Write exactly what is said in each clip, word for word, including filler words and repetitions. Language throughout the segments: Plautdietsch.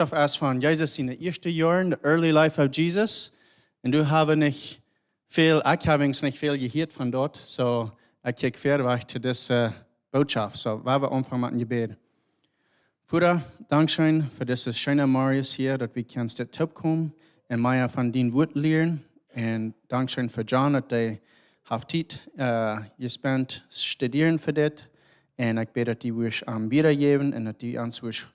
Botschaft es von Jesus siene ieeschte Joaren, the early life of Jesus. Un doa hab wie nich väl, ekj hab nich väl jehieet von doa, so ekj kjikj wieda wajch to dise Botschaft. So, wie woaren aunfangen met een Jebäd. Voda, dankscheen fa dise scheene Morjes hia, daut wie kjennen dit toopkomen un mea von dien Wuat lieren. Un dankscheen fa John, daut hee haft Tiet, äh, jespent studieren fa dit. Un ekj bäd, daut du wurscht am wiedajäwen un daut du ons wurscht,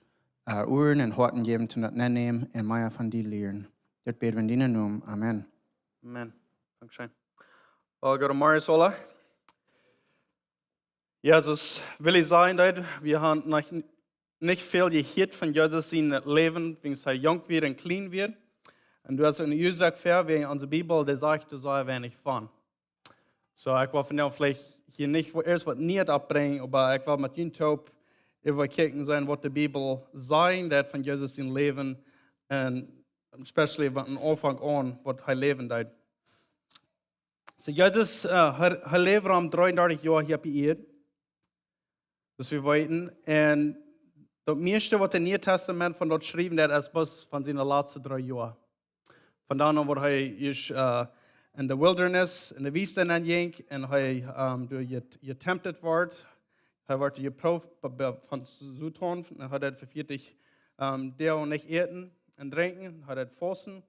äh, Uaren un Hoaten jäwen, toom daut aunnämen un mea von die lieren. Dit bäd wie en dienen Nomen. Amen. Amen. Dankscheen. Well, goodemorjes aula. Jesus, well ekj sajen, daut wie haben noch nich väl jehieet von Jesus sien Läwen, wiels hee junk wia un kjlien wia. Un doa es eene Uasoak fa, wiels onse Bibel, dee sajcht doa sea weinich von. So, ekj well vondoag veleicht hia nich ieescht waut Nieet oppbrinjen, oba ekj well met junt toop äwakjikjen sennen, waut de Bibel sajcht, daut von Jesus sien Läwen, un especially von Aunfank aun, waut hee läwen deed. So, Jesus, äh, hee, hee läwd rom dreeundartich Joa hia opp de Ieed. Daut wie weeten. Un daut mieeschte, waut daut Niee Tastament von doa schriewen deit, es bloos von siene latste dree Joa. Von doa aun, wua hee ieescht, äh, en de wilderness, en de Wiest nenn jinkj, un hee, ähm, doa je-, getempted wort. Hee wort jeprooft be-, be-, von Soton, un hee deed fa vieetich, ähm, Doag nich äten un drinkjen, hee deed fausten.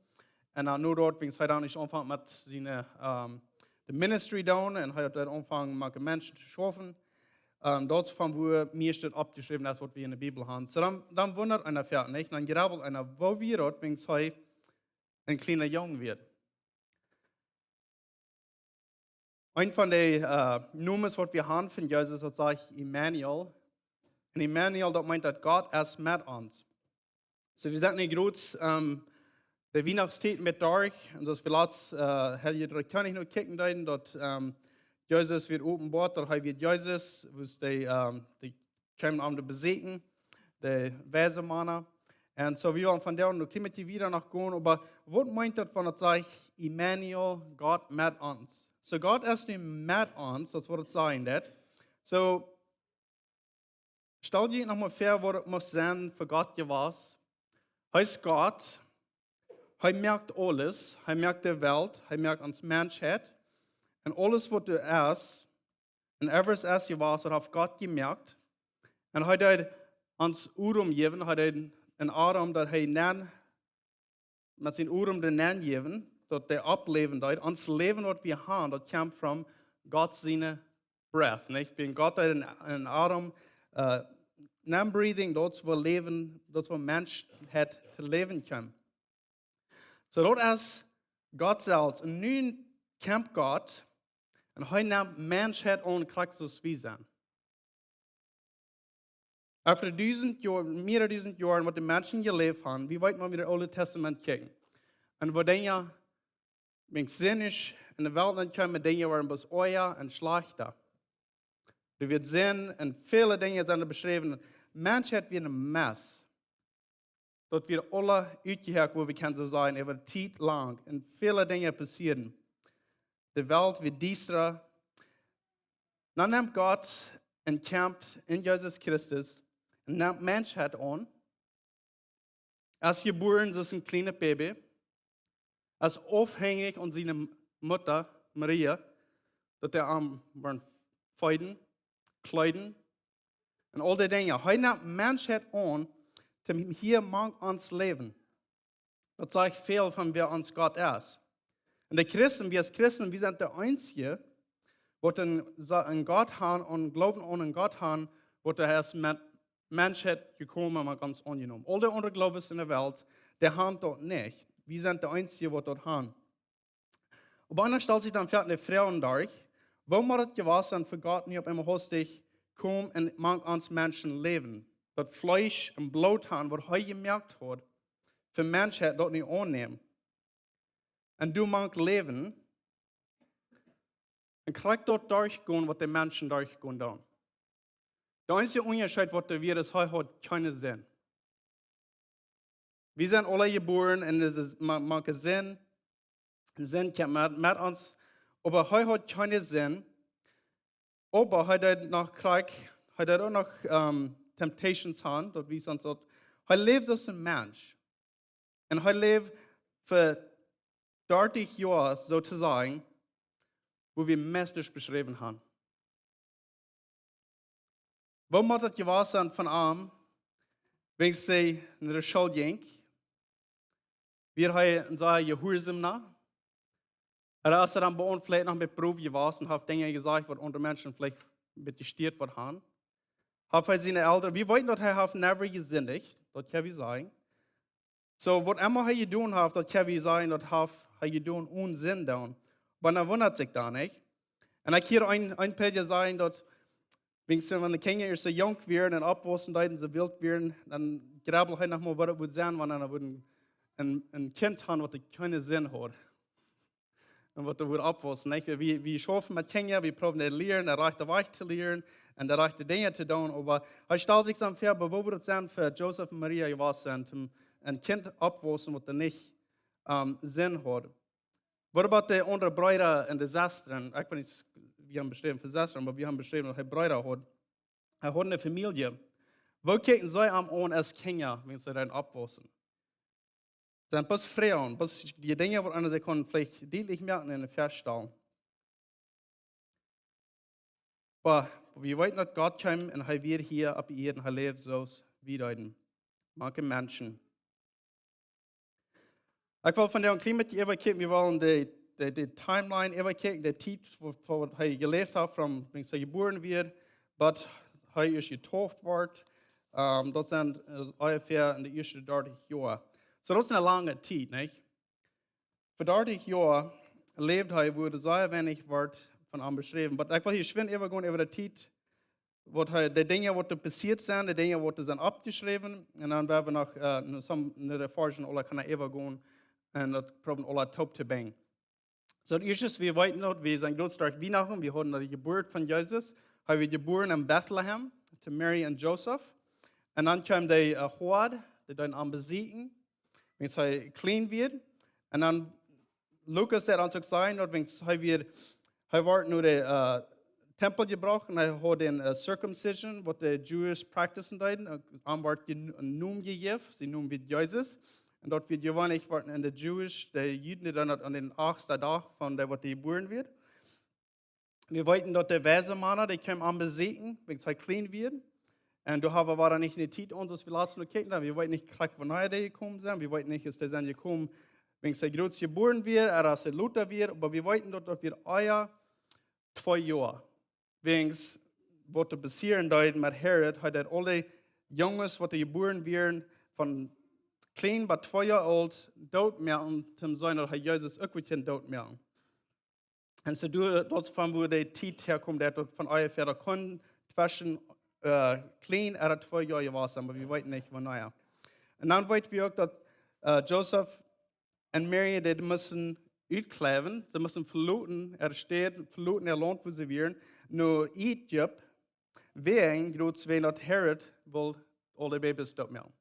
Un dan nu doa, wiels hee dan ieescht aunfunk met siene, ähm, de ministry doonen, un hee haud dan aunjefongen met Menschen to schaufen. Ähm, daut es von wua mieescht oppjeschräwen es, waut wie en de Bibel haben. So dan, dan wundat eena veleicht, nich? Dan jrebbelt eena, woo wia daut, wiels hee een kjliena Jung wia. Een von de, äh, Nomes, waut wie haben von Jesus, daut sajcht Immanuel. Un Immanuel, daut meent, daut Gott es met ons. So, wie sent nu groots, ähm, de Wienachtstiet met derch. Un soo aus wie latst, äh, Heilje Dree Kjennichs noch kjikjen deeden, daut, ähm, Jesus wort openboat, daut hee wia Jesus, wua dee, ähm, dee kjeemen am to besieekjen, de weise Mana. Un so, wie wellen vondoag noch een kjlien bät wieda noch gonen, oba waut meent daut, wan daut sajcht, Immanuel, Gott met ons? So, Gott es nu met ons, daut es waut daut sajen deit. So, stal die noch mol väa, waut daut must sennen fa Gott jewast. Hee es Gott. Hee moakt aules. Hee moakt de Welt. Hee moakt ons Menschheit. Un aules, waut doa es, un ever es jewast, daut haft Gott jemoakt. Un hee deed ons Odem jäwen, hee deed een Odem, daut hee nenn, met sien Odem doa nenn jäwen, daut dee oppläwen deed. Ons Läwen, waut wie haben, daut kjemt from Gott siene breath, nich? Wan Gott deed een, een Odem, äh, nenn breathing, daut es wua Läwen, daut es wua Menschheit to läwen kjemt. So, daut es Gott selfst. Un nu kjemt Gott un hee nemt Menschheit aun, krakjt soo aus wie sent. Äwa dusent Joa, mea dusent Joa, waut de Menschen jeläft haben, wie weeten, wan wie daut Oole Tastament kjikjen. Un waut Dinja, wan Sind es en de Welt nenn kjeem, Dinja wieren bloos oaja un schlajchta. Doa wia Sind un väle Dinja sent beschräwen. Menschheit wia een Mess. Daut wia aules utjehoakt, woo wie kjennen soo sajen, äwa Tiet lang. Un väle Dinja passieeden. De Welt wia diesta. Dan nemt Gott un kjemt en Jesus Christus un nemt Menschheit aun. Es jebuaren aus een kjlienet Baby. Es aufhenjich aun siene Mutta, Maria, daut hee am wudd feeden, kjleeden un aul dee Dinja. Hee nemt Menschheit aun, toom hia mank ons läwen. Daut sajcht väl von wäa ons Gott es. Un de Christen, wie aus Christen, wie sent de eensje, waut een, sa-, een Gott haben un jleewen aun een Gott haben, waut hee es met Menschheit jekomen un ons aunjenomen. Aul de aundre Gloowes en de Welt, dee haben daut nich. Wie sent de eensje, waut daut haben. Oba eena stalt sikj dan veleicht de Froag doa, wuarom daut jewast es fa Gott nu opp eemol hastich komen un mank ons Menschen läwen? Daut Fleesch un Bloot haben, waut hee jemoakt haud, fa Menschheit daut nu aunnämen. Un doa mank läwen, un krakjt daut derchgonen, waut de Menschen derchgonen doonen. De eensje Unjascheet, waut doa wia, es, hee haud kjeene Sind. Wie sent aule jebuaren un daut es ma-, mank Sind, Sind kjemt met, met ons, oba hee haud kjeene Sind, oba hee deed noch krakjt, hee deed uk noch, ähm, temptations haben, daut wie ons daut Hee läwd aus een Mensch. Un hee läwd fa dartich Joa, soo to sajen, woo wie meist beschräwen haben. Woo mott daut jewast sennen von am, wan hee no de School jinkj? Wia hee een sea jehuarsaum Kjint? Ooda es hee dan bie ons veleicht noch met Prow jewast un haft Dinja jesajcht, waut aundre Menschen veleicht een bät jestieet haben? Haft hee siene Elren, wie weeten, daut hee haft never jesindicht, daut kjenn wie sajen. Soo, waut emma hee jedonen haft, daut kjenn wie sajen, daut haft hee jedonen onen Sind doonen. Oba dan wundat sikj daut nich. Un ekj hia een, een Prädja sajen, daut, wan de Kjinja ieescht soo junk wieren un oppwaussen deeden, soo wilt wieren, dan jrebbeld hee noch mol, waut daut wudd sennen, wan hee wudd een, een Kjint haben, waut kjeene Sind haud. Un waut doa wudd oppwaussen, nich? Wie, wie schaufen met Kjinja, wie proowen dee to lieren, dän rajchten Wajch to lieren un de rajchte Dinja to doonen. Oba hee stalt sikj dan väa, oba woo wudd daut sennen fa Josef un Maria jewast sennen, toom een Kjint oppwaussen, waut doa nich, ähm, Sind haud? What about de aundre Breeda un de Sestren? Ekj weet nich, wie haben beschräwen fa Sestren, oba wie haben beschräwen, daut hee Breeda haud. Hee haud eene Famielje. Woo kjikjten see am aun aus Kjinja, wan see dan oppwaussen? Sent bloos Froagen, bloos dee Dinja, waut eena sikj kaun veleicht dietlich moaken un faststalen. Oba wie weeten, daut Gott kjeem un hee wia hia opp de Ieed un hee läwd soo aus wie deeden, mank Menschen. Ekj well vondoag een kjlien bät äwakjikjen, wie wellen de, de, de Timeline äwakjikjen, de Tiet, wua, wua hee jeläft haft, von wan hee jebuaren wort, bat hee ieescht jedeept wort. Ähm, daut sent, äh, onjefäa en de ieeschte dartich Joa. Soo, daut es eene lange Tiet, nich? Fa dartich Joa läwd hee, wua sea weinich wort von am beschräwen. Oba ekj well hia schwind äwagonen äwa de Tiet, waut hee, de Dinja, waut doa passieet sent, de Dinja, waut doa sent oppjeschräwen. Un dan woa wie noch, äh, no some, no de Varzen aula kjennen äwagonen un daut proowen aula toop to brinjen. Soo, daut ieeschte, wie weeten daut, wie sent groots derch Wienachten, wie hauden de Jeburt von Jesus. Hee wort jebuaren en Bethlehem, to Mary un Josef. Un dan kjeem de, äh, Hoad, dee deeden am besieekjen, wan hee kjlien wort. Un dan, Lukas sajcht ons uk, daut wan hee wia, hee wort no de, äh, Tempel jebrocht un hee haud eene, äh, circumcision, waut de Jews practicen deeden. Un am wort je-, een Nomen jejäft, sienen Nomen wort Jesus. Un daut wia jeweenlich, wort en de Jewish, de Juden, dee doonen daut aun dän achtsten Dach von dee, waut dee jebuaren wort. Wie weeten, daut de weise Mana, dee kjeemen am besieekjen, wan hee kjlien wort. Un doa haben wie nich de Tiet, ons, aus wie latst noch kjikjten, wie weeten nich krakjt, wanea dee jekomen sent. Wie weeten nich, aus dee sent jekomen, wan hee groots jebuaren wort, ooda aus hee lota wort, oba wie weeten, daut daut wort ea twee Joa. Wäajen waut doa passieren deed met Herod, hee deed aule Junges, waut doa jebuaren wieren, von kjlien bat twee Joa oolt, dootmoaken, toom seenen, daut hee Jesus uk wudd kjennen dootmoaken. Un soo doa, daut es von wua de Tiet häakjemt, daut daut von onjefäa kunn tweschen, äh, kjlien ooda twee Joa jewast sennen, oba wie weeten nich, wanea. Un dan weet wie uk, daut, äh, Josef un Mary, dee musten utkjleewen, see musten veloten äare Staut, veloten äa Launt, wua see wieren, no Ägipten, wäajen, groots wäajen daut Herod wull aule Babys dootmoaken.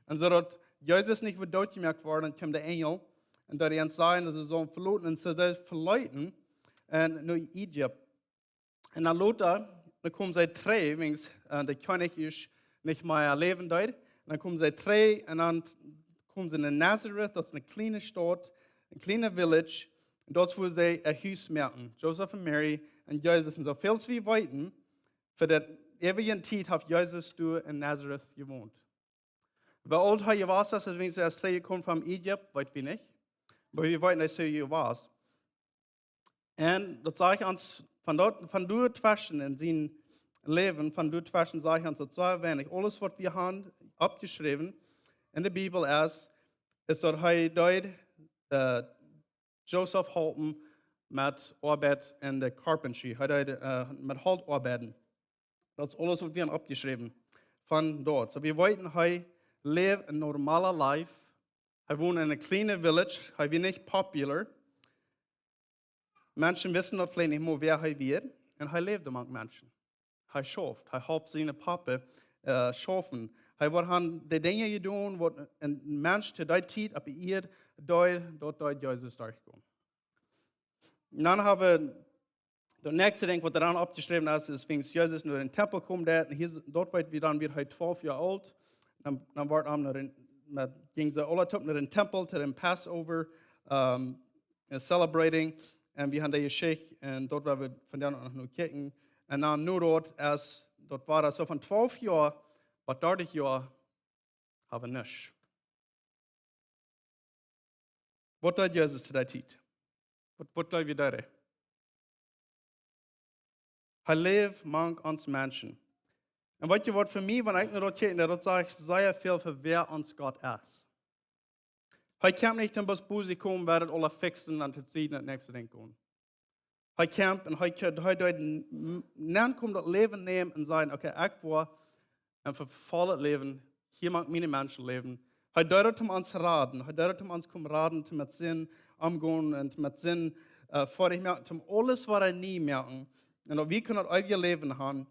Un soo daut Jesus nich wudd dootjemoakt woaren, kjeem de Enjel un deed an sajen, daut see sullen veloten, un see deeden veloten un no Ägipten. Un dan lota, dan kjeemen see trigj, wäajen, äh, de Kjennich es nich mea läwen deed. Un dan kjeemen see trigj un dan kjeemen see no Nazareth, daut es eene kjliene Staut, een kjliena village. Un daut es wua see äa Hus moaken. Josef un Mary un Jesus. Un soo väl aus wie weeten, fa de eewje Tiet haft Jesus doa en Nazareth jewont. Woo oolt hee jewast es, aus wan hee es trigjjekomen von Ägipten, weet wie nich. Oba wie weeten, daut hee jewast. Un daut sajcht ons von doa, von doa tweschen en sien Läwen, von doa tweschen sajcht ons daut sea weinich. Aules, waut wie haben oppjeschräwen en de Bibel es, es daut hee deed, äh, Josef halpen met Oabeit en de carpentry. Hee deed, äh, met Holt oabeiden. Daut es aules, waut wie haben oppjeschräwen von doa. Soo, wie weeten, hee läwd een normala life. Hee wond en eene kjliene village. Hee wia nich popular. Menschen wisten daut veleicht nich mol, wäa hee wia. Un hee läwd mank Menschen. Hee schauft. Hee holp siene Pape, äh, schaufen. Hee wort aun de Dinja jedonen, waut een Mensch to dee Tiet opp de Ieed deed, daut deed Jesus derchgonen. Un dan haben wie daut näakjste Dinkj, waut doa dan oppjeschräwen es, es, wan Jesus no dän Tempel kjeem, daut, un hia, daut weet wie dan, wia hee twalf Joa oolt. dan, dan wort am no dän, met, jinjen see aula toop no dän Tempel, to dän Passover, um, en celebrating. Un wie han dee Jeschicht, un doa woa wie vondoag noch no kjikjen. Un dan nu daut, aus daut wia soo von twalf Joa bat dartich Joa, haben nuscht. Waut deed Jesus to dee Tiet? Waut, waut deed hee doa? Hee läwd mank ons Menschen. Un weet jie waut, fa mie, wan ekj no daut kjikj, daut sajcht sea väl fa wäa ons Gott es. Hee kjemt nich toom bloos bosich komen, wäa daut aula fixen, dan to sieden, daut näakjste Dinkj gonen. Hee kjemt un hee, hee deed n-, n-, nenkomen, daut Läwen nämen un sajen: "Okay, ekj woa een vefollet Läwen, hia mank miene Menschen läwen." Hee deed daut toom ons raden, hee deed daut toom ons komen raden, toom met Sind omgonen un toom met Sind, äh, foadich moaken, toom aules waut hee nie moaken. Un daut wie kjennen daut eewje Läwen haben.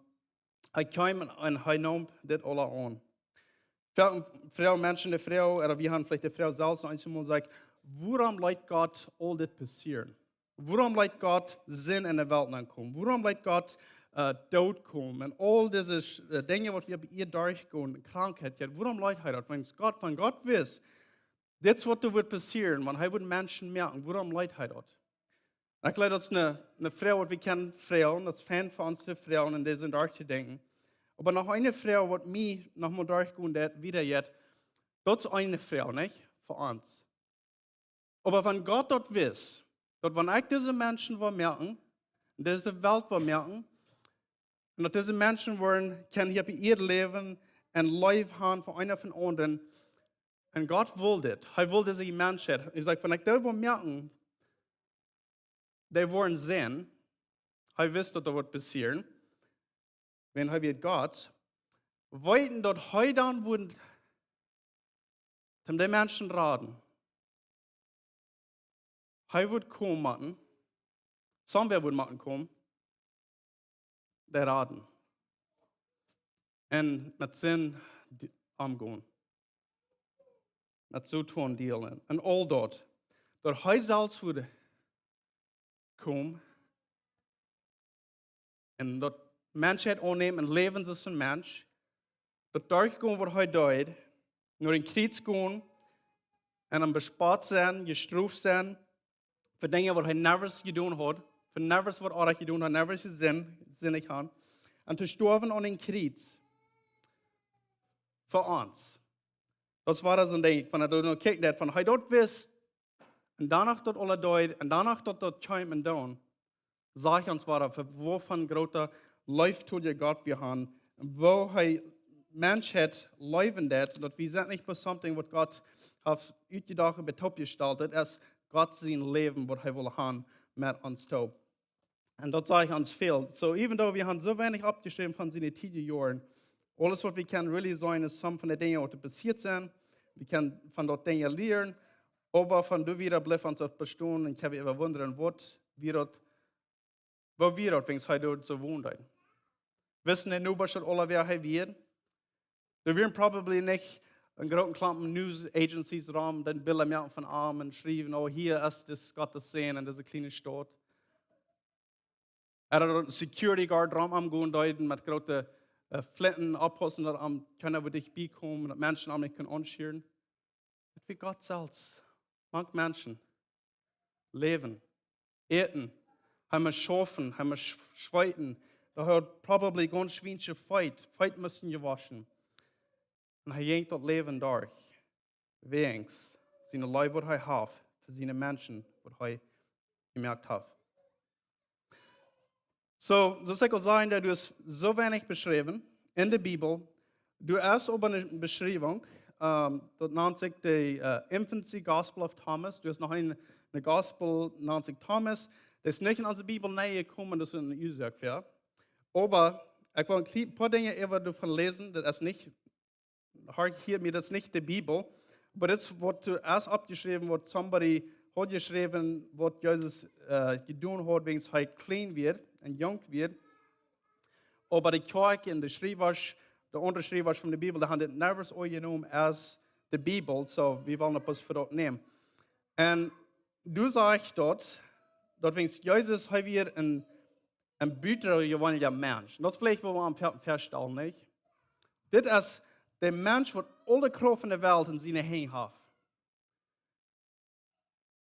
Hee kjeem un, un hee neem dit aula aun. Väl, väl Menschen de Froag, ooda wie haben veleicht de Froag selfst noch eemol jesajcht: "Wuarom lat Gott aul dit passieren? Wuarom lat Gott Sind enne Welt nenkomen? Wuarom lat Gott, äh, Doot komen? Un aul dise, äh, Dinja waut wie oppe Ieed derchgonen, Krankheit, jo, wuarom lat hee daut?" Wan Gott, wan Gott wist, dit es waut doa wudd passieren, wan hee wudd Menschen moaken, wuarom lat hee daut? Ekj jleew, daut es eene, eene Froag waut wie kjennen froagen, daut es fein fa ons to froagen un dise derchtodenkjen. Oba noch eene Froag waut mie noch mol derchgonen deed, wieda jeit, daut es eene Froag, nich? Fa ons. Oba wan Gott daut wist, daut wan ekj dise Menschen wull moaken, dise Welt wull moaken, un daut dise Menschen wudden kjennen hia oppe Ieed läwen un Leew haben fa eena fa dän aundren, un Gott wull dit, hee wull dise Menschheit. Hee sajcht, wan ekj dee wull moaken, dee wudden sennen, hee wist daut daut wudd passieren, wan hee wia Gott, weeten daut hee dan wudd toom dee Menschen raden. Hee wudd komen motten, somebody wudd motten komen, dee raden. Un met Sind d-, omgonen. Met soo to dealen. Un aul daut. Daut hee selfst wudd komen un daut Menschheit aunnämen un läwen aus een Mensch. Daut derchgonen waut hee deed, no dän Kjriez gonen un dan bespott sennen, jestroft sennen, fa Dinja waut hee never jedonen haud, fa never waut oajch jedonen haud, never jesin-, sindicht haud. Un to stoawen aun dän Kjriez. Fa ons. Daut wia soo een Dinkj, wan ekj doa no kjikj, daut wan hee daut wist, un dan noch daut aula deed, un dan noch daut, daut kjeem un dan, sajcht ons wada, fa woo von groote Leew to dän Gott wie haben, un woo hee Menschheit leewen deed, daut wie sent nich bloos something waut Gott haft utjedocht un oppjestalt, daut es Gott sien Läwen waut hee wull haben met ons toop. Un daut sajcht ons väl. So, even though wie haben soo weinich oppjeschräwen von siene tiedje Joaren, aules waut wie kjennen really seenen es some von de Dinja waut passieet sent. Wie kjennen von daut Dinja lieren, oba von doa wieda blift ons daut bestonen un kjenn wie äwa wundren, waut wia daut, woo wia daut, wan hee doa soo wonen deed. Wisten de Nobasch aul wäa hee wia? Doa wieren probably nich een grooten Klompen news agencies rom, dee Bilda moaken von am un schriewen: "Oh, hia es dis Gott sien Sän en dise kjliene Staut." Ooda daut een security guard rom am gonen deed met groote, äh, Flinten, oppaussen daut am kjeena wudd dicht bie komen, daut Menschen am nich kunnen aunschieren. Daut wia Gott selfst. Mank Menschen. Läwen. Äten. Hee must schaufen, hee must sch-, schweeten. Doa haud probably gaunz schwiensche Feet, Feet musten jewoschen. Un hee jinkj daut Läwen derch. Wäajens siene Leew waut hee haud fa siene Menschen waut hee jemoakt haud. So, soo aus ekj aul säd, doa es soo weinich beschräwen en de Bibel. Doa es oba eene Beschriewunk, ähm, daut nant sikj de, äh, Infancy Gospel of Thomas. Doa es noch eene, eene Gospel, nant sikj Thomas. Dee es nich en onse Bibel nenjekomen, daut es eene Uasoak fa. Oba ekj well een kjlien poa Dinja äwa doavon läsen, daut es nich hia, hia, mie, daut es nich de Bibel, oba dit es waut doa es oppjeschräwen, waut somebody haud jeschräwen, waut Jesus, äh, jedonen haud, wäajens hee kjlien wia un junk wia. Oba de Kjoakj un de Schriewasch, de aundre Schriewasch von de Bibel, dee haben dit never aunjenomen aus de Bibel, so wie wellen daut bloos fa daut nämen. Un doa sajcht daut, daut wäajens Jesus, hee wia een een butajeweenelja Mensch. Un daut es veleicht waut wie aum fe-, faststalen, nich? Dit es De Mensch waut aule Krauft en de Welt en siene Henj haft.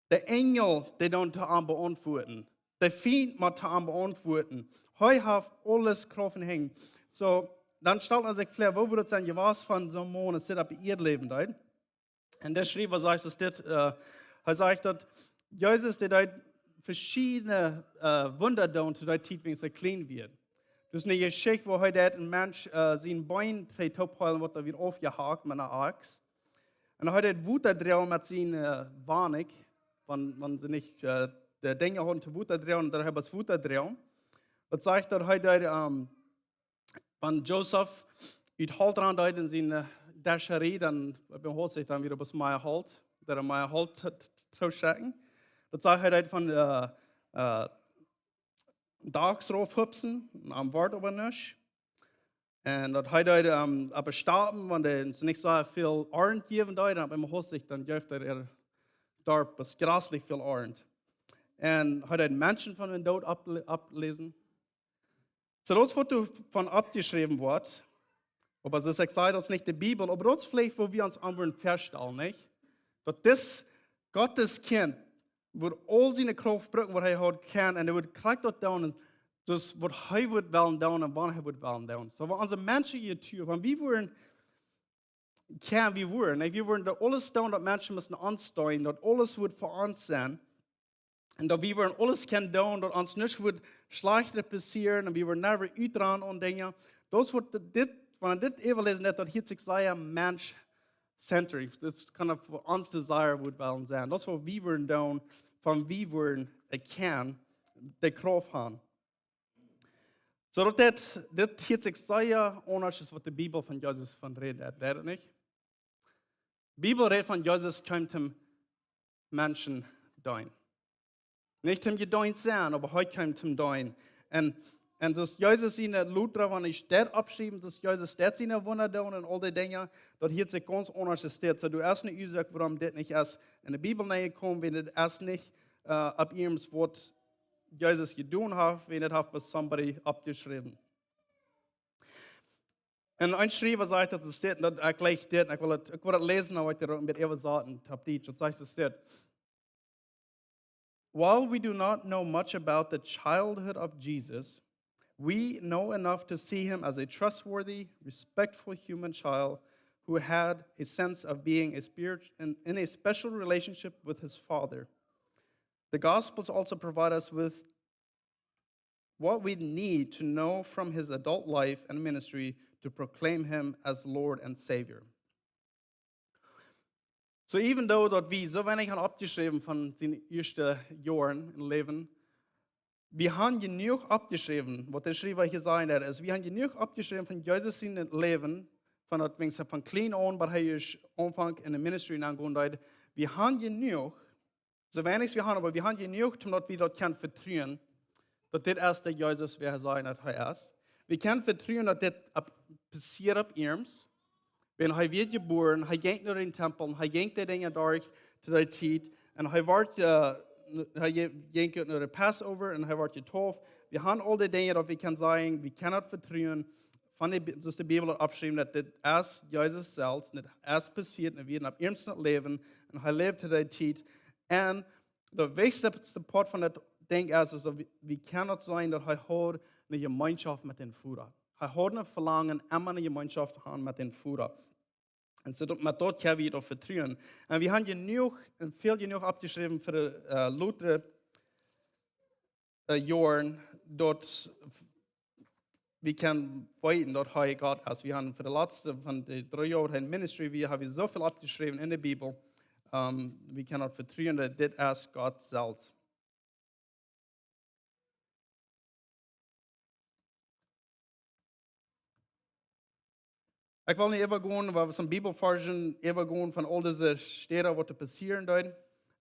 De Enjel, dee dan to am beauntwuaden. De Fient mott to am beauntwuaden. Hee haft aule Krauft en Henj. Soo, dan stalt eena sikj väa, woo wudd daut sennen jewast von soon Maun, aus dit opp de Ieed läwen deed. Un de Schriewa sajcht, es dit, äh, hee sajcht daut Jesus, dee deed veschiedne, äh, Wunda doonen to dee Tiet, wan hee kjlien wia. Doa es eene Jeschicht, woo hee deed een Mensch, äh, sien Been twee toopheelen, waut doa wia aufjehakt met eene Akjs. Un hee deed Wota droagen met siene, äh, Wanikj, wan, wan see nich, äh, de Dinja hauden to Wota droagen, daut hee waut Wota droag. Daut sajcht, daut hee deed, ähm, wan Josef ut Holt raun deed en siene, äh, Descherie, dan, bie Holt sikj dan wada waut mea Holt, daut hee mea Holt t-, t-, to schekjen. Daut sajcht, hee deed von, äh, äh, Dakjs rauf hupsen, un am wort oba nuscht. Un daut hee deed, ähm, opp Stopen, wan et nich soo väl Arnt jäwen deed, un opp eemol haud sikj, dan jeef et doa, doa waut jreslich väl Arnt. Un hee deed Menschen von dän Doot opp-, oppläsen. Soo daut es waut doa von oppjeschräwen woat. Oba soo aus ekj säd, daut es nich de Bibel, oba daut es veleicht, woo wie ons aun wudden faststalen, nich? Daut dit Gottes Kjint wudd aul siene Krauft brucken, waut hee haud, kaun, un hee wudd krakjt daut doonen, soo aus waut hee wudd wellen doonen un wan hee wudd wellen doonen. Soo, wan onse Menschen hia too, wan wie wudden, kaun, wie wudden, nich? Wie wudden daut aules doonen, daut Menschen musten ons deenen, daut aules wudd fa ons sennen. Un daut wie wudden aules kjennen doonen, daut ons nuscht wudd schlajchtet passieren, un wie wudden never utrannen aun Dinja. Daut es waut dit, wan dit äwaläsen, daut, daut hieet sikj sea mensch-centered. Daut kaun uk fa ons desire wudd wellen sennen. Daut es waut wie wudden doonen, wan wie wudden, äh, kjennen, de Krauft haben. Soo daut dit, dit hieet sikj sea aundasch aus waut de Bibel von Jesus von rät, deit, deit et nich? Bibel rät von Jesus kjeem toom Menschen deenen. Nich toom jedeent sennen, oba hee kjeem toom deenen. Un, un soo aus Jesus siene Liera, wan ekj daut oppschriew, soo aus Jesus daut siene Wunda doonen un aul dee Dinja, daut hieet sikj gaunz aundasch aus dit. Soo, doa es eene Uasoak, wuarom dit nich es en de Bibel nenjekomen, wiels et es nich, äh, opp irjent waut Jesus jedonen haft, wiels et haft bloos somebody oppjeschräwen. Un een Schriewa sajcht, daut es dit, daut ekj jlikj dit, ekj well et, ekj well et läsen, oba ekj well et een bät äwasaten opp Dietsch. Daut sajcht, es dit: While we do not know much about the childhood of Jesus, we know enough to see him as a trustworthy, respectful human child who had a sense of being a spirit in, in a special relationship with his father. The Gospels also provide us with what we need to know from his adult life and ministry to proclaim him as Lord and Savior. So even though daut wie soo weinich haben oppjeschräwen von siene ieeschte Joaren em Läwen, wie haben jenuach oppjeschräwen, waut de Schriewa hia sajen deit, es, wie haben jenuach oppjeschräwen von Jesus sien Läwen, von daut, wan hee von kjlien aun, bat hee ieescht aunfunk en de ministry nengonen deed. Wie haben jenuach, soo weinich aus wie haben, oba wie haben jenuach, om daut wie daut kjennen vetruen, daut dit es de Jesus, wäa hee sajcht, daut hee es. Wie kjennen vetruen, daut dit opp-, passieet opp irjent. Wan hee wort jebuaren, hee jinkj no dän Tempel, hee jinkj de Dinja derch to dee Tiet, un hee wort, äh, hee je-, jinkj no de Passover, un hee wort jedeept. Wie haben aul dee Dinja, daut wie kjennen sajen, wie kjennen daut vetruen, von de Bi-, soo aus de Bibel daut oppschrift, daut dit es Jesus selfst, un dit es passieet, un wie haben opp irjent daut Läwen, un hee läwd to dee Tiet. Un de wichtichste Poat von daut Dinkj es, es daut wie, wie kjennen daut seenen, daut hee haud eene Jemeenschoft met dän Voda. Hee haud een Velangen, emma eene Jemeenschoft to haben met dän Voda. Un soo daut, met daut kjenn wie daut vetruen. Un wie haben jenuach, un väl jenuach oppjeschräwen fa de, äh, lota, äh, Joaren, daut wie kjennen weeten, daut hee Gott es. Wie haben fa de latste, von de dree Joa hia en ministry, wie haben soo väl oppjeschräwen en de Bibel. Ähm, wie kjennen daut vetruen, daut dit es Gott selfst. Ekj well nu äwagonen, wua wie soone Bibelvarsch äwagonen von aul dise Städen, waut doa passieren deed.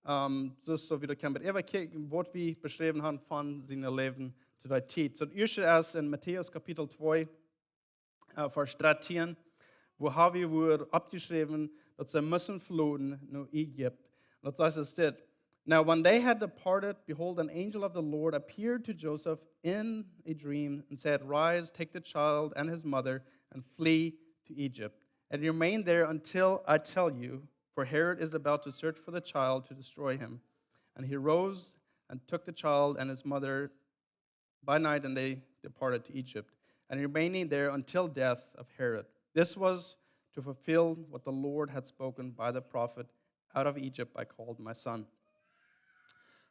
Ähm, soo daut wie daut kjennen äwakjikjen, waut wie beschräwen haben von sien Läwen to dee Tiet. Daut ieeschte es en Matäus Kapitel twee, äh, Varsch dartieen, wua wie woaren oppjeschräwen, daut see musten veloten no Ägipten. Daut sajcht es dit: Now, when they had departed, behold, an angel of the Lord appeared to Joseph in a dream and said, "Rise, take the child and his mother, and flee to Egypt, And remain there until I tell you, for Herod is about to search for the child to destroy him. And he rose and took the child and his mother by night, and they departed to Egypt, and remaining there until death of Herod. This was to fulfill what the Lord had spoken by the prophet, "Out of Egypt I called my son."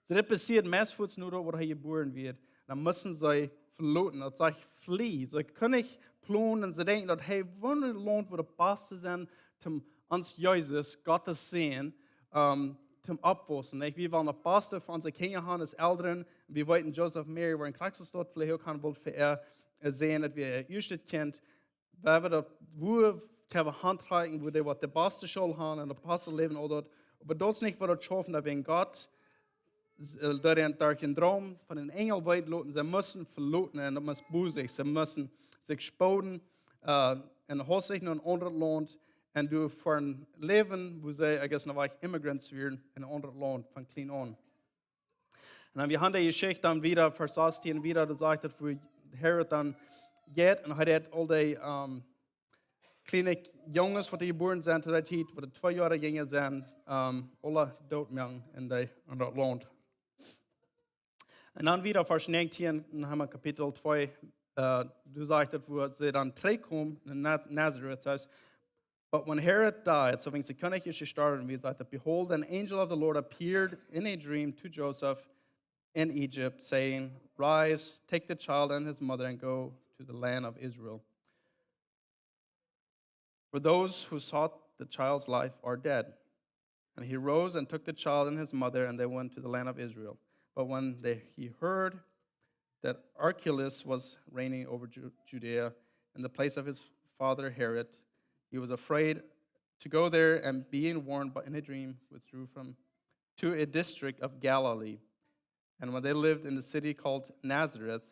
So, dit passieet meist fuaz no daut, waut hee jebuaren wort. Dan musten see veloten. Daut sajcht, flee. See kunnen nich plonen. See denkjen daut, hey, woo een Launt wudd daut baste sennen, om ons Jesus, Gott sien Sän, ähm, toom oppwaussen. Nich? Wie wellen daut baste fa onse Kjinja haben aus Elren. Wie weeten, Josef, Mary, wua en Christus doa, veleicht uk haben wult fa äa, äa Sän, daut wia äa ieeschtet Kjint. Wie haben daut, wua kjenn wie Haunt rieekjen, wua dee waut de baste School haben un daut baste Läwen, aul daut. Oba daut es nich, waut daut schauft, daut wie en Gott, äh, derch een, derch een Droom von een Enjel weeten loten, see musten veloten un daut must bosich. See musten sikj spooden, äh, un haustich no een aundret Launt un doa fa een Läwen, wua see, I guess, noch immigrants wieren en een aundret Launt von kjlien aun. Un dan, wie haben dee Jeschicht dan wieda, Varsch sastieen wieda, daut sajcht daut, wua Herod dan jeit un hee haud aul dee, ähm, kjliene Junges, waut jebuaren sent to dee Tiet, waut twee Joa jinjen sent, ähm, aule doot moaken en dee, en daut Launt. Un dan wieda Varsch näajentieen, dan haben wie Kapitel twee, äh, doa sajcht daut, wua see dan trigjkomen no Naz-, Nazareth, sajcht, "But when Herod died," so wan de Kjennich es jestorwen, wie sajcht daut, "behold, an angel of the Lord appeared in a dream to Joseph in Egypt, saying, 'Rise, take the child and his mother and go to the land of Israel. For those who sought the child's life are dead.' And he rose and took the child and his mother, and they went to the land of Israel. But when they, he heard that Archelaus was reigning over Ju-, Judea in the place of his father Herod, he was afraid to go there, and being warned by, in a dream, withdrew from, to a district of Galilee. And when they lived in the city called Nazareth,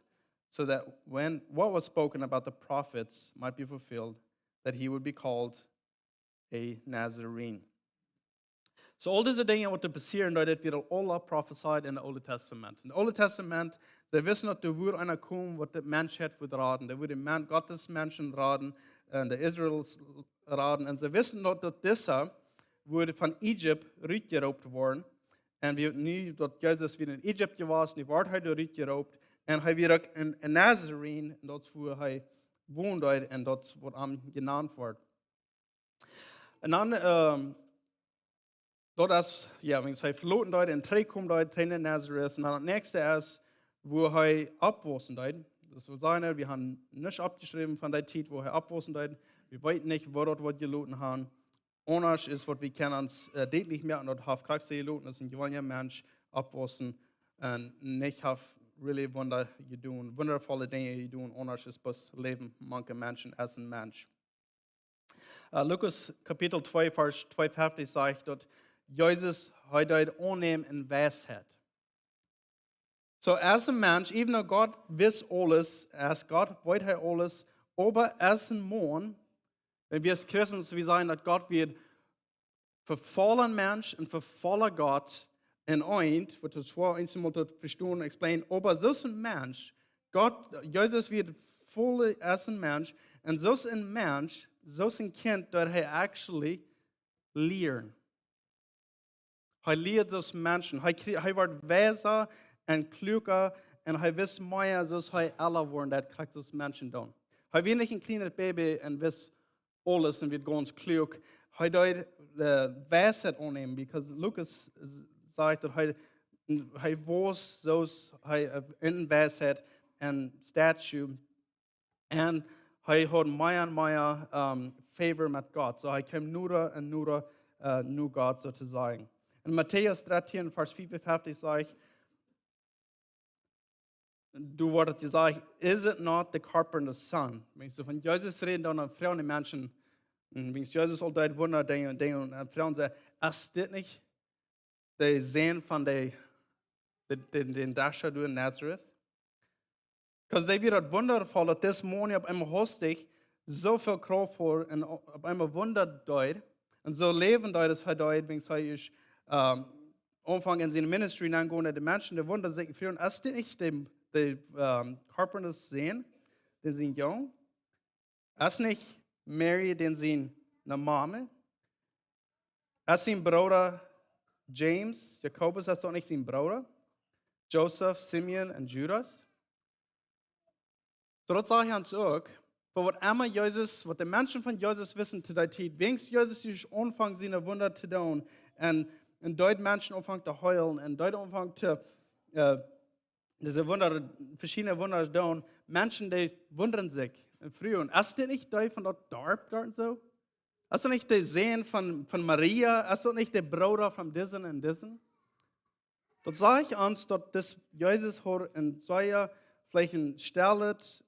so that when what was spoken about the prophets might be fulfilled, that he would be called a Nazarene." So, aul dise Dinja, waut doa passieren, daut wia aul prophesied en daut Oole Tastament. En daut Oole Tastament, dee wisten, daut doa wudd eena komen, waut de Menschheit wudd raden. Dee wudd de Men-, Gott siene Menschen raden, un de Israels raden. Un see wisten, daut, daut disa wudd von Ägipten rutjeroopt woaren. Un wie nu, daut Jesus wia en Ägipten wia, nu wort hee doa rutjeroopt. Un hee wia uk en, en Nazarene, un daut es wua hee wonen deed, un daut es waut am jenant wort. Un dan, ähm, daut es, jo, wan hee veloten deed un trigjkomen deed, trigj no Nazareth. Un dan daut näakjste es, wua hee oppwaussen deed. Daut wia seene, wie haben nuscht oppjeschräwen von dee Tiet, wua hee oppwaussen deed. Wie weeten nich, wua daut woat jeloten haben. Aundasch es, waut wie kjennen ons, äh, dietlich moaken, daut haft krakjt soo jeloten, aus een jeweenelja Mensch oppwaussen un nich haft really Wunda jedonen, wundavolle Dinja jedonen, aundasch es bloos läwen mank Menschen aus een Mensch. Äh, Lukas Kapitel twee, Varsch tweeunfeftich sajcht, daut Jesus, hee deed aunnämen en Weisheit. So, aus een Mensch, even though Gott wist aules, aus Gott weet hee aules, oba aus een Maun, wan wie aus Christen, wie sajen, daut Gott wia een vefaulna Mensch un vefaulna Gott en eent, waut daut schwoa eemol to vestonen, explain, oba soo aus een Mensch, Gott, Jesus wia voll aus een Mensch, un soo aus een Mensch, soo aus een Kjint, daut hee actually lieed. Hee lieed soo aus Menschen. Hee kjrie-, hee wort weisa un kluaka un hee wist mea, soo aus hee ella worden deed, krakjt soo aus Menschen doonen. Hee wia nich een kjlienet Baby un wist aules un wia gaunz kluak. Hee deed, äh, Weisheit aunnämen, because Lukas s-, sajcht, daut hee, hee wauss soo aus hee, äh, en Weisheit un Stature. Un hee haud mea un mea, ähm, favor met Gott. So hee kjeem noda un noda, äh, no Gott, soo to sajen. En Matäus dartieen, Varsch fiefenfeftich sajcht, doa woat jesajcht, "Is it not the carpenter's son?" Wan see von Jesus räden, dan froagen dee Menschen, mm, wan Jesus aul deed Wunda, Dinja, Dinja, un froagen see, "Es dit nich de Sän von de, de, de, dän Dascha doa en Nazareth?" Because dee wia daut wundavoll, daut dis Maun opp eemol haustich soo väl Krauft haud un o-, opp eemol Wunda deed un soo läwen deed, aus hee deed, wan hee es, ähm, aunfunk en siene ministry, dan gonen dee Menschen, dee wundren sikj, froagen, "Es dit nich de, de, ähm, carpenter's Sän, dän sien Jung? Es nich Mary, dän sien ne Mame? Es sien Brooda James, Jakobus, es daut nich sien Brooda? Josef, Simeon un Judas? Soo daut saj ons uk, fa waut emma Jesus, waut de Menschen von Jesus wisten to dee Tiet, wiels Jesus es aunjefongen siene Wunda to doonen un, un deed Menschen aunjefongen to heelen un deed aunjefongen to, äh, dise Wunda, veschiedne Wunda doonen, Menschen dee wundaden sikj un fruagen: "Es dit nich dee von daut Darp doa un soo? Es daut nich de Sän von, von Maria? Es daut nich de Brooda von disen un disen?" Daut sajcht ons, daut dis Jesus haud een sea, veleicht een stellet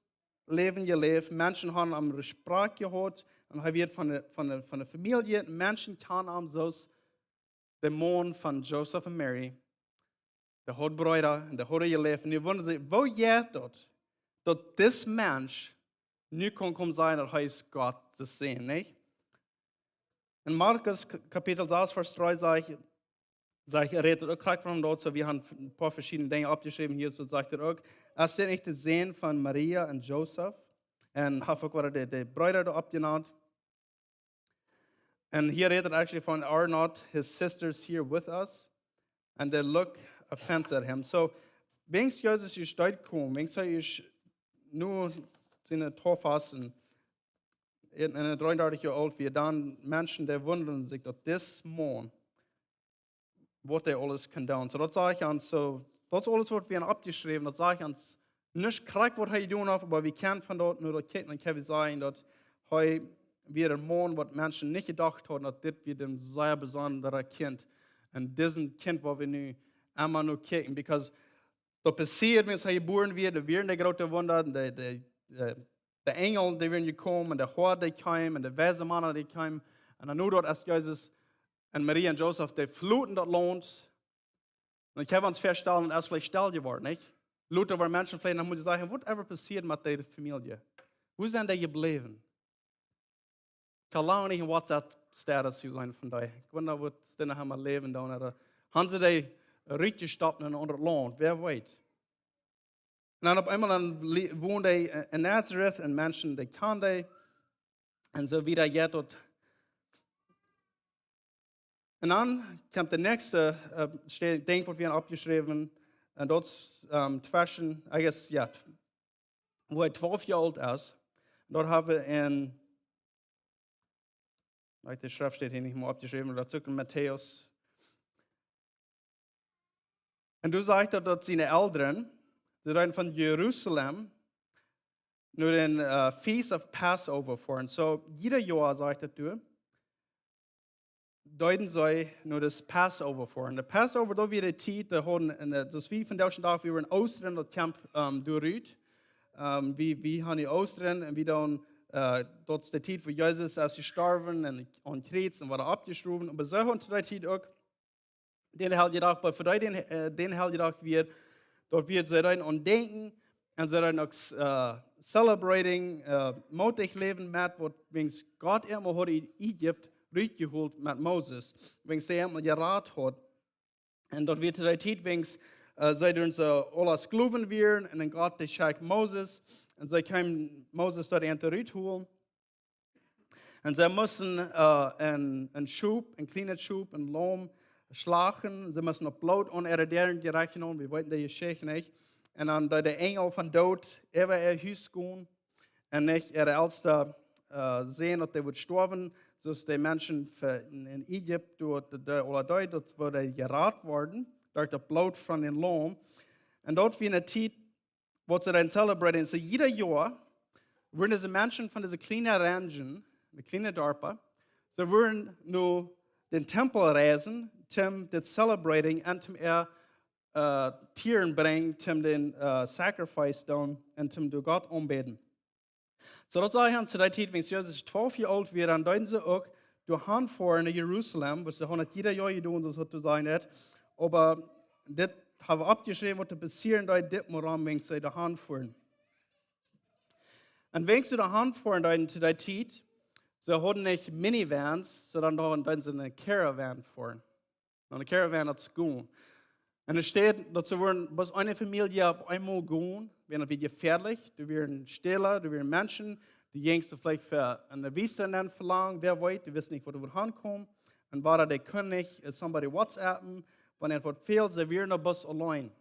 Läwen jeläft. Menschen hauden am Respekt jehaut un hee wia von de, von de, von de Famielje. Menschen kjanden am soo aus de Maun von Josef un Mary. Dee haud Breeda un dee haud jeläft. Un dee wundaden sikj, woo jeit daut, daut dis Mensch nu kaun komen sajen daut hee es Gott sien Sän, nich? En Markus K-, Kapitel sas, Varsch dree sajcht, sajcht, rät et uk krakjt von daut, soo wie haben een poa veschiedne Dinja oppjeschräwen hia, soo sajcht et uk: "Es dit nich de Sän von Maria un Josef?" Un haft uk wada de, de Breeda doa oppjenant. Un hia rät et actually von: "Are not his sisters here with us?" And they look offense at him. Soo, wiels Jesus es doa jekomen, wiels hee es nu siene Tofas un, un, un dreeundartich Joa oolt wia, dan Menschen, dee wundaden sikj daut dis Maun, waut hee aules kunn doonen. Soo, daut sajcht ons, soo, daut es aules waut wie haben oppjeschräwen, daut sajcht ons nich krakjt waut hee jedonen haft, oba wie kjennen von daut nu daut kjikjen, dan kjenn wie sajen daut hee wia een Maun waut Menschen nich jedocht hauden daut dit wia een sea besondret Kjint. Un disen Kjint woa wie nu emma no kjikjen, because daut passieed, wiels hee jebuaren wia, doa wieren de groote Wunda, de, de, de, de Enjel, dee wieren jekomen, un de Hoad, dee kjeem, un de weise Mana, dee kjeemen. Un dan nu daut es Jesus un Maria un Josef, dee veloten daut Launt. Un ekj kaun mie väastalen, daut es veleicht stell jeworden, nich? Lota woaren Menschen veleicht noch motten sajen: "Whatever passieed met dee Famielje? Wua sent dee jebläwen?" Ekj kaun lang nich een WhatsApp-Status jeseenen von dee. Ekj wunda, woo dee noch emma läwen doonen, ooda haben see dee rutjestoppt en een aundret Launt? Wäa weet. Un dan opp eemol dan lie-, wond hee en, en Nazareth un Menschen, dee kjanden dee. Un soo wieda jeit daut. Un dan kjemt de näakjste, äh, Ste-, Dinkj waut wie haben oppjeschräwen. Un daut es, ähm, tweschen, I guess, jo, tw-, wua hee twalf Joa oolt es. Un daut haben wie en, like, de Schreft steit hia nich mea oppjeschräwen, oba daut es uk en Matäus. Un doa sajcht daut, daut siene Elren, see deeden von Jerusalem no dän, äh, Feast of Passover foaren. Soo, jieda Joa, sajcht daut doa, deeden see no daut Passover foaren. De Passover, daut wia de Tiet, dee hauden, en, äh, daut wia von dän Dach, wia en Oostren, daut kjemt, ähm, doa rut. Ähm, wie, wie haben nu Oostren un wie dan, äh, daut es de Tiet wua Jesus es jestorwen un aum Kjriez un wort oppjestonen. Oba see hauden to dee Tiet uk dän Heljedach, oba fa dee dän, äh, dän Heljedach wia, daut wia see dan aun denkjen un see dan uk, äh, celebrating, äh, mottich läwen met waut, wiels Gott an haud ut Ägipten rutjehoolt met Moses, wiels hee an jerat haud. Un daut wia to dee Tiet, wiels, äh, see dan soo aule Sklowen wieren un dan Gott dee schekjt Moses un see kjeem Moses doa an to ruthoolen. Un see musten, äh, een, een Schop, een kjlienet Schop, een Laum schlachten. See musten daut Bloot aun äare Däaren jerecht han, wie weeten de Jeschicht nich. Un dan deed de Enjel von Doot äwa äa Hus gonen. Un nich äa elsta, äh, Sän, daut dee wudd stoawen, soo aus de Menschen fa-, en, en Ägipten, doa, dee, dee aule deeden, daut wudd jerat woaren derch daut Bloot von dän Laum. Un daut wia ne Tiet, waut see dan celebrating. Soo, jieda Joa wudden dise Menschen von dise kjliene Ranjen, de kjliene Darpa, see wudden no dän Tempel reisen, toom dit celebrating un toom äa, äh, Tieren brinjen, toom dän, äh, sacrifice doonen un toom doa Gott aunbäden. Soo, daut saj ekj aun, to dee Tiet, wiels Jesus twalf Joa oolt wia, dan deeden see uk doa han foaren no Jerusalem, waut see hauden jieda Joa jedonen, soo to sajen, nich? Oba dit haben wie oppjeschräwen, waut doa passieren deed, dit Morjen, wiels see doa han foaren. Un wiels see doa han foaren deeden to dee Tiet, see hauden nich Minivans, sonda dan deeden see ne Caravan foaren. No ne Caravan, daut es gonen. Un enne Städ, daut see wudden bloos eene Famielje opp eemol gonen, wia daut wada jefäadlich. Doa wieren Stäla, doa wieren Menschen, De jinjen veleicht fa eene Wiest nenn velangen, wäa weet, dee wisten nich, wua dee wudden hankomen. Un wada dee kunnen nich, äh, somebody WhatsAppen, wan et waut fält, see wieren noch bloos auleen.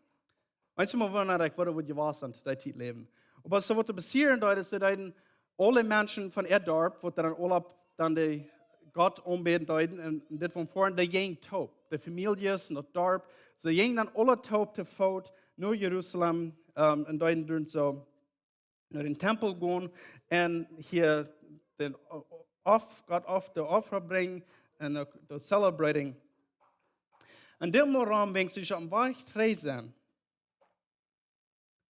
Eenjemol wunda ekj, wua dee wudden jewast sennen, to dee Tiet läwen. Oba soo waut doa passieren deed, es, see deeden aule Menschen von äa Darp, waut dan aul opp dan dän Gott aunbäden deeden, un, un dit von foaren, dee jinjen toop. De Famieljes un daut Darp, see jinjen dan aule toop to Foot no Jerusalem, ähm, un deeden dan soo no dän Tempel gonen un hia dän O-, Off-, Gott Off-, de Opfa brinjen un uk de celebrating. Un dit Morjen, wan see oppem Wajch trigj sent,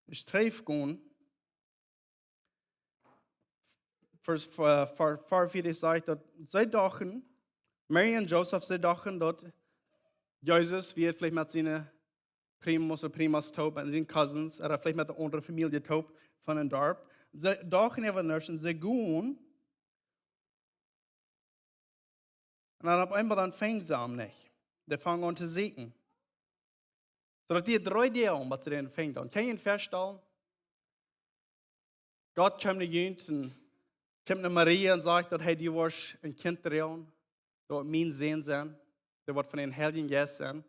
es trigj gonen, Varsch, äh, Varsch, Varsch vea sajcht daut see dochten, Mary un Josef, see dochten daut Jesus wia veleicht met siene Primos un Primas toop un siene Cousins, ooda veleicht met de aundre Famielje toop von een Darp. See dochten äwa nuscht, see gonen. Un dan opp eemol dan finjen see am nich. Dee fungen aun to sieekjen. Soo daut dee dree Doag, waut see dän fungen. Dan kaun jie junt väastalen, Gott kjeem no junt un kjeem no Maria un sajcht daut hee die woat een Kjint droagen, daut mien Sän sennen, dee woat von dän Heiljen Jeist sennen.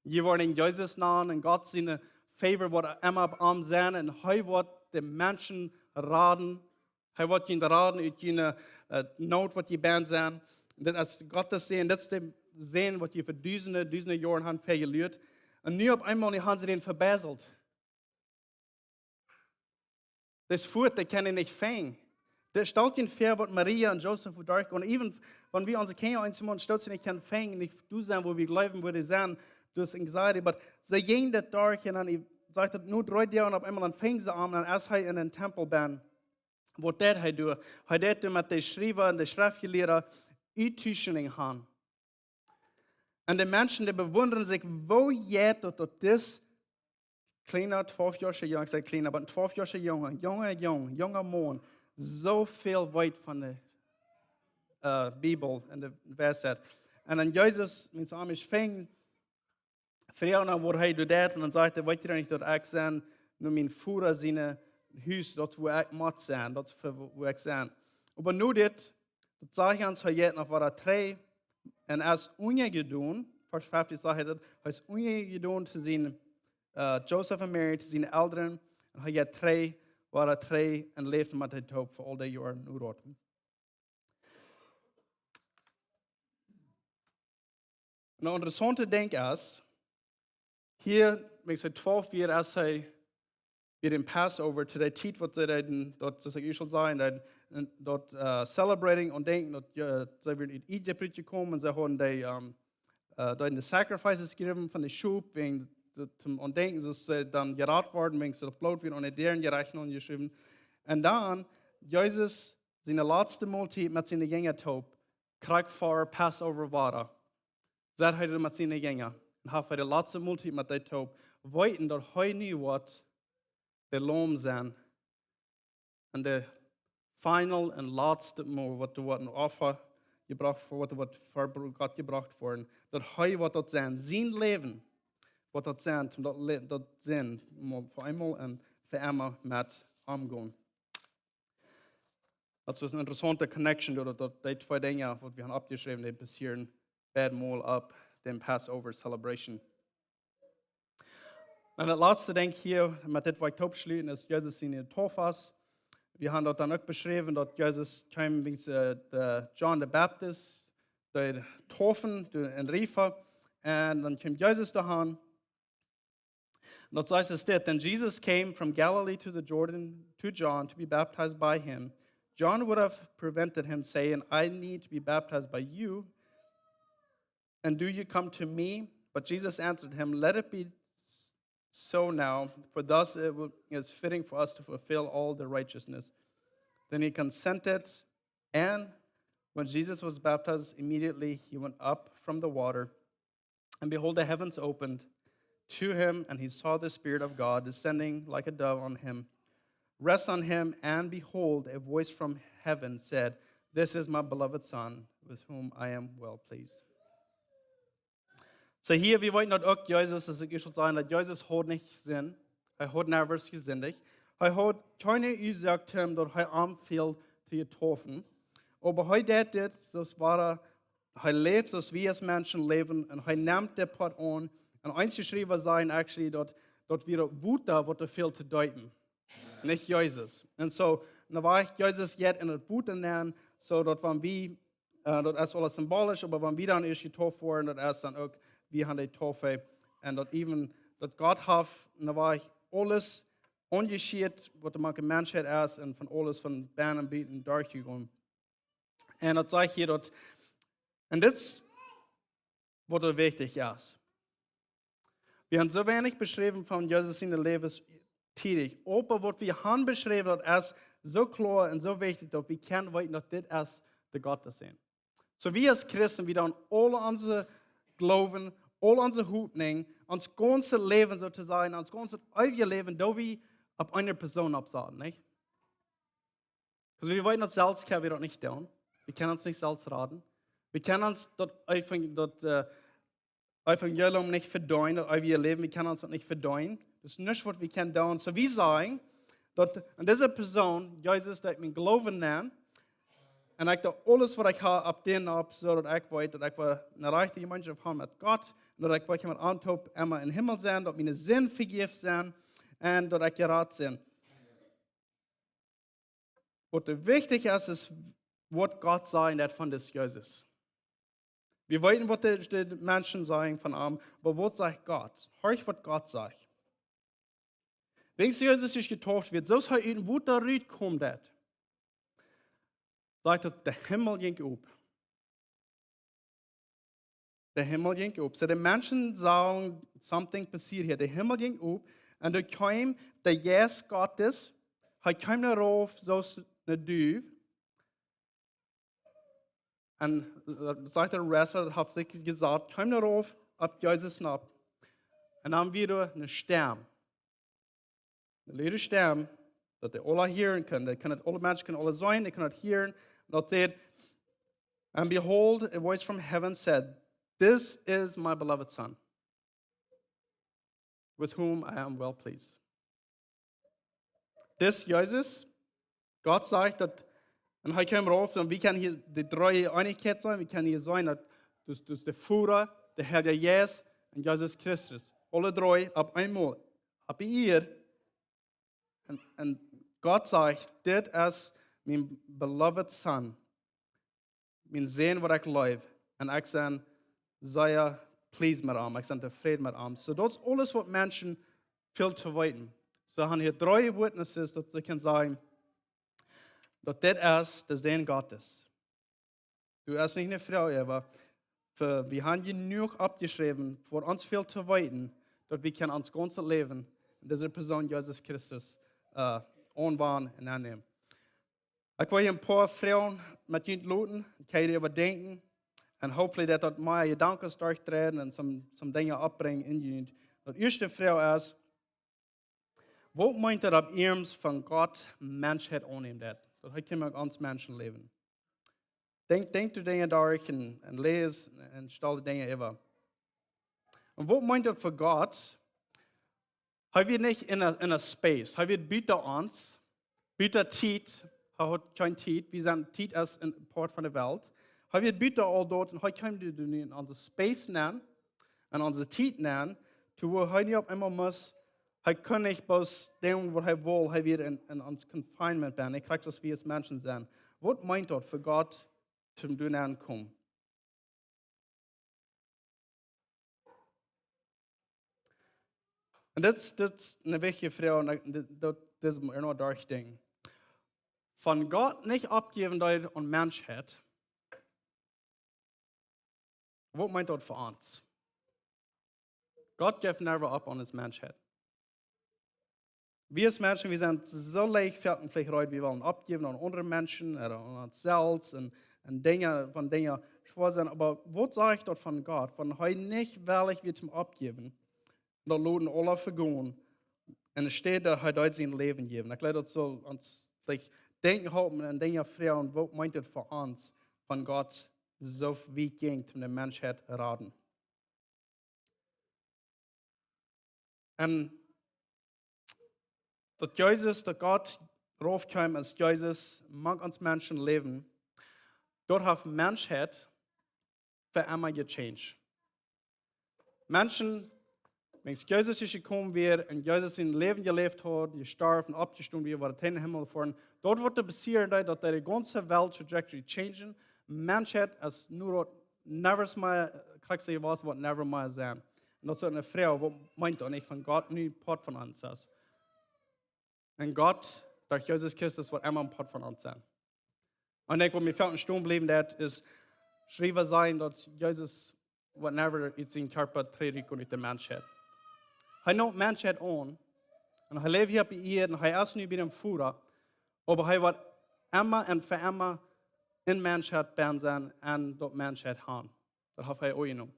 Jie woaren am Jesus nanen un Gott siene Favor woat emma opp am sennen un hee woat de Menschen raden. Hee woat junt raden ut june, äh, Noot, waut jie bennen sent. Dit es Gott sien Sän, dit es de Sän, waut jie fa dusende, dusende Joaren haben vejeluat. Un nu opp eemol, nu haben see dän vebiestat. Daut es fuat, dee kjennen am nich finjen. Dee stalt junt väa, waut Maria un Josef doa derchgonen. Even wan wie onse Kjinja eemol stoot sent, nich kjennen finjen, nich doa sennen, wua wie jleewen, wua dee sent, daut es anxiety. Oba see jinjen daut derch un dan, sajcht daut, no dree Doag opp eemol, dan fungen see am, dan es hee en dän Tempel bennen. Waut deed hee doa? Hee deed doa met de Schriewa un de Schreftjelieede Uttuschungen han. Un de Menschen, dee bewundren sikj, woo jeit daut, daut dis kjliena twalf Joa Jung, ekj saj kjliena, oba een twalf Joa Junge, junge Jung, junga Maun, soo väl weet von de, äh, Bibel un de Weisheit. Un dan Jesus, wan see am finjen, froagen dan, waut hee doa deed, un dan sajcht hee: "Weet jie nich, daut ekj sie no mien Voda sien Hus, daut es wua ekj mott sennen, daut es fa wua ekj sie." Oba nu dit, daut sajcht ons, hee jeit no wada trigj, un es unjajedonen, Varsch feftieen sajcht hee daut, hee es unjajedonen to siene, äh, Josef un Mary, to siene Elren, un hee jeit trigj, wada trigj, un läft met an toop fa aul dee Joaren no daut. Een interessaunta Dinkj es, hia, wan see twalf Joa, es hee bie dän Passover, to dee Tiet, waut see deeden, daut, soo aus ekj ieescht säd, daut, daut, äh, celebrating un denkjen, daut, äh, see wieren ut Ägipten rutjekomen, un see hauden dee, ähm, äh, deeden de sacrifices jäwen von de Schop, wäajen daut, toom aundenkjen, soo aus see dan jerat worden, wäajen see daut Bloot wia aun de Däaren jerecht aunjeschräwen. Un dan, Jesus siene latste Moltiet met siene Jinja toop, krakjt ver Passover wada, sat hee doa met siene Jinja un haud hee de latste Moltiet met dee toop, weeten daut hee nu woat de Laum sennen un de final un latste Mol, waut doa woat een Opfa jebrocht, waut doa woat ver Gott jebrocht woaren, daut hee woat daut sennen, sien Läwen woat daut sennen, toom daut Le-, daut Sind mol fa eemol un fa emma met am gonen. Daut es een interessaunta connection, daut, daut dee twee Dinja, waut wie haben oppjeschräwen, dee passieren beid Mol opp dän Passover celebration. Un daut latste Dinkj hia, met dit well ekj toop schluten, es Jesus siene Tofas. Wie haben daut dan uk beschräwen, daut Jesus kjeem, wan see, äh, de John de Baptist, de Tofen, de, en Riefa, un dan kjeem Jesus doa han. Un daut sajcht es dit: "Then Jesus came from Galilee to the Jordan to John to be baptized by him. John would have prevented him, saying, 'I need to be baptized by you, and do you come to me?' But Jesus answered him, 'Let it be s-, so now, for thus it will, is fitting for us to fulfill all the righteousness.' Then he consented, and when Jesus was baptized, immediately he went up from the water. And behold, the heavens opened to him, and he saw the Spirit of God descending like a dove on him, rest on him, and behold, a voice from heaven said, 'This is my beloved Son, with whom I am well pleased.'" Soo hia, wie weeten daut uk, Jesus, aus ekj ieescht säd, daut Jesus haud nich Sind. Hee haud never jesindicht. Hee haud kjeene Uasoak, toom daut hee am väl to jedeepen. Oba hee deed dit, soo aus wia, hee läft, soo aus wie aus Menschen läwen, un hee nemt dit Poat aun. Un eenje Schriewa sajen actually daut, daut wia daut Wota, waut doa fäld to deepen, nich Jesus. Un soo, dan wia Jesus jet en daut Wota nenn, soo daut wan wie, äh, daut es aules symbolisch, oba wan wie dan ieescht jedeept woaren, daut es dan uk, wie han de Deepunk. Un daut even, daut Gott haft, dan wia aules aunjeschieet, waut de manke Menschheit es, un von aules von bennen un buten derchjegonen. Un daut sajcht hia daut, un dit es, waut doa wichtich es. Wie han soo weinich beschräwen von Jesus siene Läwes tiedich. Oba waut wie han beschräwen, daut es soo kloa un soo wichtich, daut wie kjennen weeten, daut dit es de Gott sien. Soo wie aus Christen, wie doonen aul onse Gloowen, aul onse Hopninj, ons gaunzet Läwen soo to sajen, ons gaunzet eewjet Läwen, daut wie opp eene Persoon oppsaten, nich? Wiels wie weeten daut selfst kjenn wie daut nich doonen. Wie kjennen ons nich selfst raden. Wie kjennen ons daut Evang-, daut, äh, Evangelium nich vedeenen, daut eewje Läwen, wie kjennen ons daut nich vedeenen. Daut es nuscht waut wie kjennen doonen. Soo wie sajen, daut aun dise Persoon, Jesus, daut ekj mien Gloowen nenn, un ekj doo aules waut ekj hab opp dän opp, soo daut ekj weet, daut ekj wea eene rajchte Jemeenschoft hab met Gott, un daut ekj wea met am toop emma em Himmel sennen, daut miene Sinden vejäft sent, un daut ekj jerat sie. Waut doa wichtich es, es waut Gott sajcht daut von dis Jesus. Wie weeten waut de, de Menschen sajen von am, oba waut sajcht Gott? Horcht waut Gott sajcht. Wan Jesus es jedeept worden, soo aus hee ut daut Wota rut kjeem, sajcht daut, de Himmel jinkj op. De Himmel jinkj op. Soo de Menschen sagen, something passieet hia. De Himmel jinkj op. Un doa kjeem de Jeist Gottes. Hee kjeem doa rauf, soo aus eene Duw. Un, äh, sajcht de Wrestler, daut haft sikj jesat, kjeem doa rauf opp Jesus nopp. Un dan wia doa eene Stemm. Eene lude Stemm, daut dee aule hieren kunnen. Dee kunnen, aule Menschen kunnen aules seenen, dee kunnen daut hieren. Un daut sajcht, "And behold, a voice from heaven said, 'This is my beloved Son, with whom I am well pleased.'" Dis Jesus, Gott sajcht daut, un hee kjeem rauf, un wie kjennen hia de Dreeeenichkjeit seenen, wie kjennen hia seenen daut, daut, daut de Voda, de Herr Jesus un Jesus Christus, aule dree opp eemol, opp de Ieed. Un, un Gott sajcht, "Dit es mien beloved Son, mien Sän waut ekj leew, un ekj sie sea pleased met am, ekj sie tofräd met am." Soo daut es aules waut Menschen fält to weeten. See han hia dree Witnesses, daut see kjennen sajen, daut dit es de Sän Gottes. Doa es nich eene Froag äwa, fa, wie han jenuach oppjeschräwen, fa ons väl to weeten, daut wie kjennen ons gaunzet Läwen en dise Persoon Jesus Christus, äh, aunwenjen un aunnämen. Ekj well hia een poa Froagen met junt loten, kjenn jie doaräwa denkjen, un hopefully daut daut mea Jedanken derchdreit un some, some Dinja oppbrinjen en junt. De ieeschte Froag es, waut meent daut, daut eena von Gott Menschheit aunnämen deed? Daut hee kjeem uk ons Menschen läwen. Denkj, denkj doa Dinja derch un, un läs un stal Dinja äwa. Un waut meent daut fa Gott? Hee wia nich en eene, en eene space. Hee wia buta ons, buta Tiet. Hee haud kjeene Tiet. Wie sent, Tiet es een Poat von de Welt. Hee wia buta aul daut un hee kjeem doa nu en onse space nenn, en onse Tiet nenn, to wua hee nu opp eemol must, hee kunn nich bloos doonen waut hee wull, hee wia en, en ons confinement bennen. Ekj kjrieech daut, wie aus Menschen sent. Waut meent daut fa Gott, toom doa nenn komen? Un dit, dit es eene wichtje Froag, un dit, dit, dit es ea noch derchdenkjen. Von Gott nich oppjäwen deed aun Menschheit, waut meent daut fa ons? Gott jeef never opp aun ons Menschheit. Wie aus Menschen, wie sent soo leicht foaken veleicht reed, wie wellen oppjäwen aun aundre Menschen, ooda aun ons selfst, un, un Dinja, wan Dinja schwoa sent. Oba waut sajcht daut von Gott, wan hee nich wellich wia toom oppjäwen? Daut loten aule vegonen. Un enne Städ daut hee deed sien Läwen jäwen. Ekj jleew daut saul ons veleicht denkjen halpen un Dinja froagen, waut meent daut fa ons, von Gott soo wiet jinkj toom de Menschheit raden? Un daut Jesus, daut Gott rauf kjeem aus Jesus mank ons Menschen läwen, daut haft Menschheit fa emma gechanged. Menschen, wan Jesus es jekomen wia un Jesus sien Läwen jeläft haud, jestorwen, oppjestonen wia, wort hee en dän Himmel jefoaren, daut wudd passieren, daut, daut de gaunze Welt trajectory changen. Menschheit es nu daut never mea, krakjt soo jewast, woat never mea sennen. Un daut es eene Froag, waut meent daut nich von Gott nu Poat von ons es? Un Gott, derch Jesus Christus, woat emma een Poat von ons sennen. Un ekj, waut mie foaken stonen bliewen deed, es, Schriewa sajen, daut Jesus woat never ut sienen Kjarpa trigjkomen ut de Menschheit. Hee neem Menschheit aun. Un hee läft hia opp de Ieed un hee es nu bie dän Voda. Oba hee woat emma un fa emma en Menschheit bennen sennen un daut Menschheit haben. Daut haft hee aunjenomen.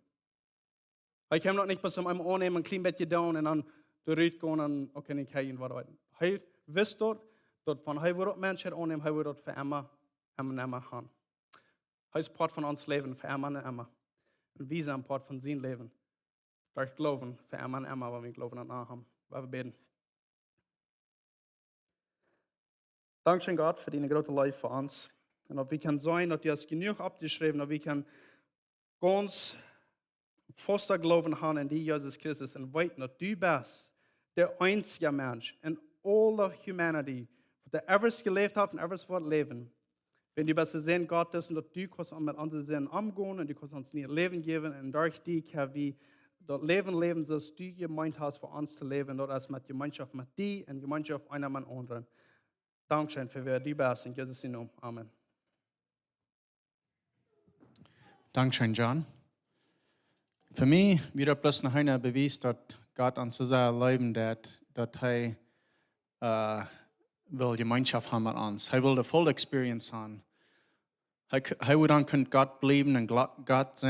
Hee kjeem daut nich bloos om eemol aunnämen, een kjlien bät doonen un dan doa rutgonen un okay, nich hee waut weet. Hee wist daut, daut wan hee wudd daut Menschheit aunnämen, hee wudd daut fa emma, emma, emma haben. Hee es Poat von ons Läwen, fa emma un emma. Un wie sent Poat von sien Läwen. Derch Gloowen, fa emma un emma, wan wie Gloowen aun am haben. Lot ons bäden. Dankscheen, Gott, fa diene groote Leew fa ons. Un daut wie kjennen seenen, daut du hast jenuach oppjeschräwen, daut wie kjennen gaunz fausta Gloowen haben en die, Jesus Christus, un weeten, daut du best de eensja Mensch en aule humanity, waut doa ever jeläft haft un ever woat läwen. Wan du best de Sän Gottes un daut du kaust met onse Sind omgonen un du kaust ons nie Läwen jäwen un derch die kjenn wie daut Läwen läwen, soo aus du jemeent hast fa ons to läwen, daut es met Jemeenschoft met die un Jemeenschoft eena met dän aundren. Dankscheen fa wäa du best, en Jesus sien Nomen. Amen. Dankscheen, John. Fa mie wia daut bloos noch een Bewies, daut Gott ons soo sea leewen deed, daut hee, äh, well Jemeenschoft haben met ons. Hee well de full experience haben. Hee, k- hee wudd dan kunnen Gott bliewen un gla- Gott sennen.